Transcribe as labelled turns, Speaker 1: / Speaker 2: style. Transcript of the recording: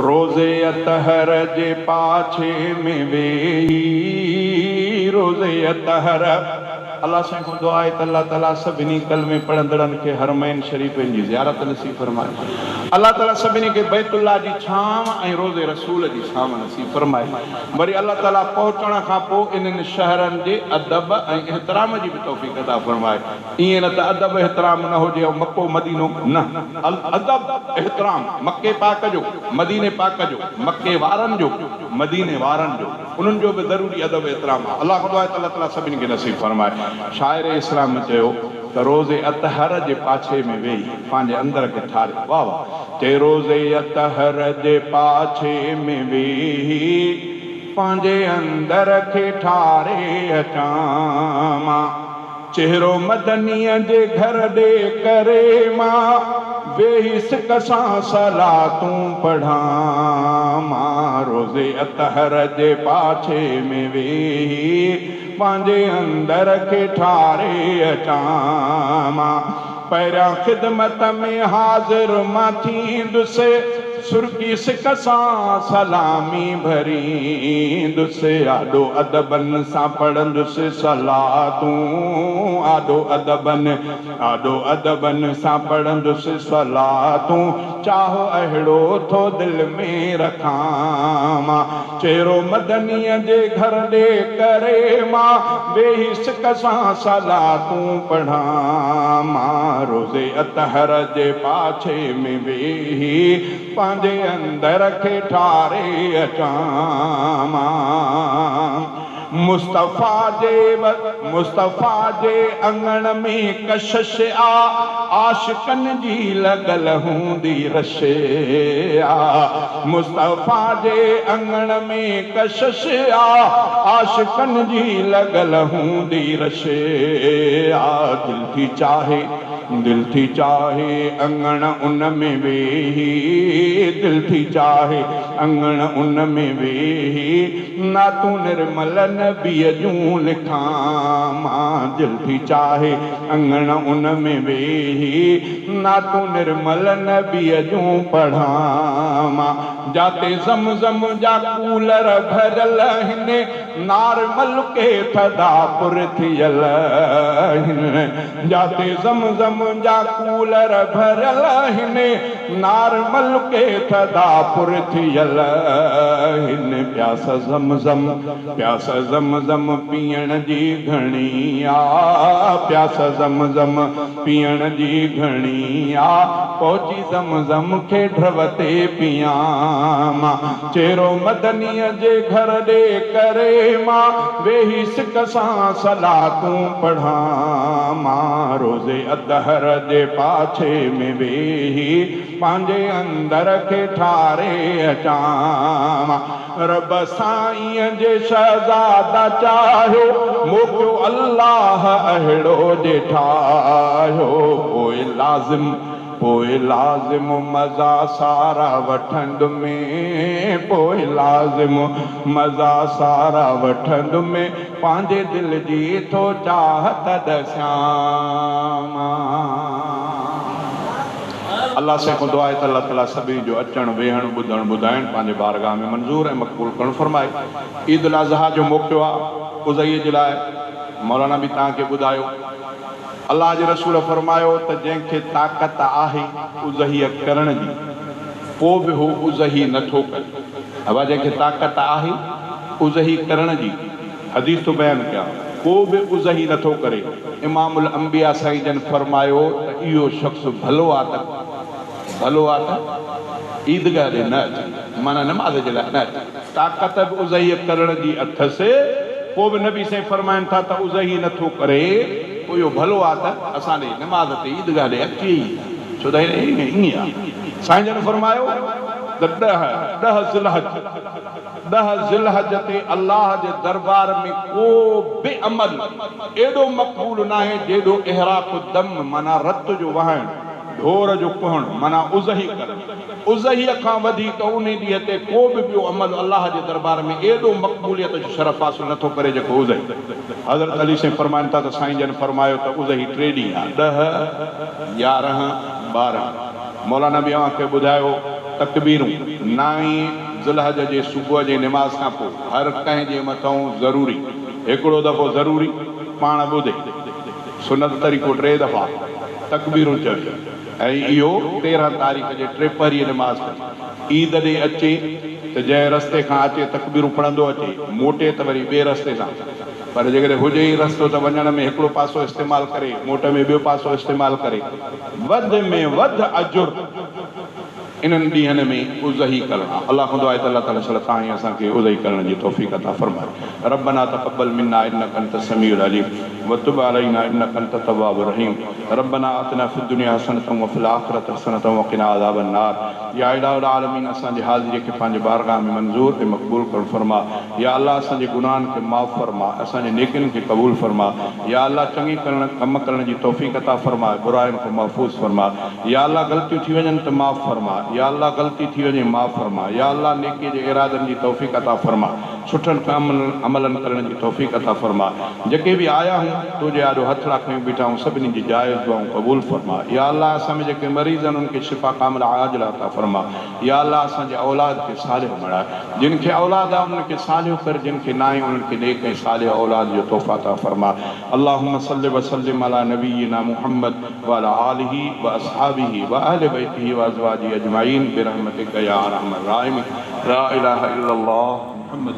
Speaker 1: روضي اطهر جي پاڇي ۾ ويهي روضي اطهر. الله سائين کان دعا آهي ته الله تعالي سڀني ڪلمي پڙهندڙن کي حرمين شريفين جي زيارت نصيب فرمائي. الله تعالي سڀني کي بيت الله جي ڇانو ۽ روضي رسول جي ڇانو نصيب فرمائي. وري الله تعالي پهچڻ کان پوء انهن شهرن جي ادب ۽ احترام جي به توفيق عطا فرمائي. ائين نه ته ادب احترام نه هجي ۽ مڪو مدينو نه. ادب احترام مڪي پاڪ جو، مديني پاڪ جو، مڪي وارن جو، مديني وارن جو، انهن جو به ضروري ادب احترام آهي. الله کان دعا آهي ته الله تعالي سڀني کي نصيب فرمائي. شاعر اسلام چيو ته روضي اطهر جي پاڇي ۾ ويهي پنهنجي اندر کي ٺاري. واه واه. چي روضي اطهر جي پاڇي ۾ ويهي پنهنجي اندر کي ٺاري اچان مان. چهرو مدنيء جي گهر ڏي ڪري مان ويهي سڪ سان صلاتون پڙهان مان روضي اطهر جي پاڇي ۾ ويهي پنهنجي اندر کي ٺاري اچان مان پهريان خدمت ۾ حاضر مان ٿيندس، سرڪي سڪ سان سلامي ڀريندس، آڏو ادبن سان پڙهندس صلاتون، آڏو ادبن، آڏو ادبن سان پڙهندس صلاتون، چاهه اهڙو ٿو دل ۾ رکان مان. چهرو مدنيء جي گهر ڏي ڪري مان ويهي سڪ سان صلاتون پڙهان مان روضي اطهر جي پاڇي ۾ ويهي پنهنجي اندر کي ٺاري اچان مان مصطفيٰ جي مصطفيٰ جي اڱڻ ۾ ڪشش آ عاشقن جي لڳل هوندي رش آ مصطفيٰ جي اڱڻ ۾ ڪشش آ عاشقن جي لڳل هوندي رش آ دل ٿي چاهي دل ٿي چاهي اڱڻ ان ۾ ويهي دل ٿي چاهي اڱڻ ان ۾ ويهي نعتون نرمل نبيء جون لکان مان دل ٿي چاهي اڱڻ ان ۾ ويهي نعتون نرمل نبيء جون پڙهان مان جاتي زم زم جا ڪولر ڀريل هن نار ملڪي ٿڌا پر ٿيل هن جاتي زم زم جا ڪولر ڀريل هن نار ملڪي ٿڌا پر ٿيل هن پياس زم زم پياس زم زم پيئڻ جي گهڻي آ پياس زم زم پيئڻ جي گهڻي آ پهچي زم زم کي ڍرو تي پيان مان چهرو مدنيء جي گهر ڏي ڪري مان ويهي سڪ سان صلاتون پڙهان مان روضي اطهر جي پاڇي ۾ ويهي پنهنجي اندر کي ٺاري اچان مان رب سائينء جي شهزادا چاهيو، موقعو الله اهڙو جي ٺاهيو، پوء لازم، پوء لازم مزا سارا وٺندم، پوء لازم مزا سارا وٺندم، پنهنجي دل جي ٿو چاهت ڏسيان مان. الله سائين کان دعا آهي ته الله تعالي سڀني جو اچڻ، ويهڻ، ٻڌڻ، ٻڌائڻ پنهنجي بارگاهه ۾ منظور ۽ مقبول ڪرڻ فرمائي. عيد الاضحيٰ جو موقعو آ اضحيء جي لاء مولانا به توهان کي ٻڌايو. الله جي رسول فرمايو ته جنهن کي طاقت آهي اضحيء ڪرڻ جي پوء به هو اضحي نه ٿو ڪري. ابا جنهن کي طاقت آهي اضحي ڪرڻ جي. حديث ٿو بيان ڪيان، ڪو به اضحي نه ٿو ڪري. امام الانبياء سائين جن فرمايو ته اهو شخص ڀلو آ ته ڀلو آ ته عيدگاهه ڏي نه اچي، معنيٰ نماز جي لاء نه اچي. طاقت به اضحيء ڪرڻ جي اٿس، پوء به نبي سائين فرمائن ٿا ته اضحي نه ٿو ڪري، پوء اهو ڀلو آ ته اسان ڏي نماز تي عيدگاهه ڏي اچي ئي نه، ڇو ته ائين آ. سائين جن فرمايو ته ڏهه، ڏهه ذوالحج، ڏهه ذوالحج تي الله جي دربار ۾ ڪو به عمل ايڏو مقبول ناهي جيڏو احراق الدم معنيٰ رت جو وهائڻ، ڍور جو ڪهڻ معنيٰ اضحي ڪرڻ. اضحيء کان وڌيڪ انهي ڏينهن تي ڪو به ٻيو عمل الله جي دربار ۾ ايڏو مقبوليت جو شرف حاصل نٿو ڪري جيڪو اضحي. حضرت علي سائين فرمائن ٿا ته سائين جن فرمايو ته اضحي ٽي ڏينهن آهي، ڏهه، 11، 12. مولانا به اوهان کي ٻڌايو تڪبيرون نائين ذوالحج جي صبح جي نماز کان پوء هر ڪنهن جي مٿئون ضروري هڪڙو دفعو ضروري پاڻ ٻڌي سنت طريقو ٽي دفعا تڪبيرون چوي ۽ اهو 13 تاريخ جي ٽيپهريء نماز پڙهي عيد ڏي اچي ته جنهن رستي کان اچي تڪبيرون پڙهندو اچي موٽي ته وري ٻئي رستي سان پر جيڪڏهن هجي ئي رستو ته وڃڻ ۾ هڪڙو پاسو استعمال ڪري موٽ ۾ ٻيو پاسو استعمال ڪري. وڌ ۾ وڌ اجر انهن ڏينهن ۾ اضحي ڪرڻ آ. الله کان دعا آهي ته الله تعالي شل توهان ۽ اسان کي اضحي ڪرڻ جي توفيق عطا فرمائي. ربنا تقبل منا انک انت السميع العليم وتب علينا انک انت التواب الرحيم ربنا آتنا في الدنيا حسنة وفي الاخرة حسنة وقنا عذاب النار يا اله العالمين اسان جي حاضري کي پنهنجي بارگاھ ۾ منظور ۽ مقبول ڪرڻ فرما يا الله اسان جي گناهن کي معاف فرما اسان جي نيڪين کي قبول فرما يا الله چڱي ڪرڻ ڪم ڪرڻ جي توفيق عطا فرما براين کان محفوظ فرما يا الله غلطيون ٿي وڃن ته معاف فرما يا الله غلطي ٿي وڃي معاف فرما يا الله نيڪي جي ارادن جي توفيق عطا فرما سٺن عملن ڪرڻ جي توفيق عطا فرما جيڪي به آيا هون تنهنجي آڏو هٿڙا کنيون بيٺا هون سڀني جي جائز دعائون قبول فرما يا الله اسان ۾ جيڪي مريض آهن انهن کي شفا ڪامله عاجله عطا فرما يا الله اسان جي اولاد کي صالح بڻاء جن کي اولاد آهي انهن کي صالح ڪر جن کي ناهي انهن کي نيڪ ۽ صالح اولاد جو تحفه عطا فرما اللهم صل وسلم علي نبينا محمد وعلي آله واصحابه واهل بيته وازواجه اجمعين برحمتک يا ارحم الراحمين لا اله الا الله محمد.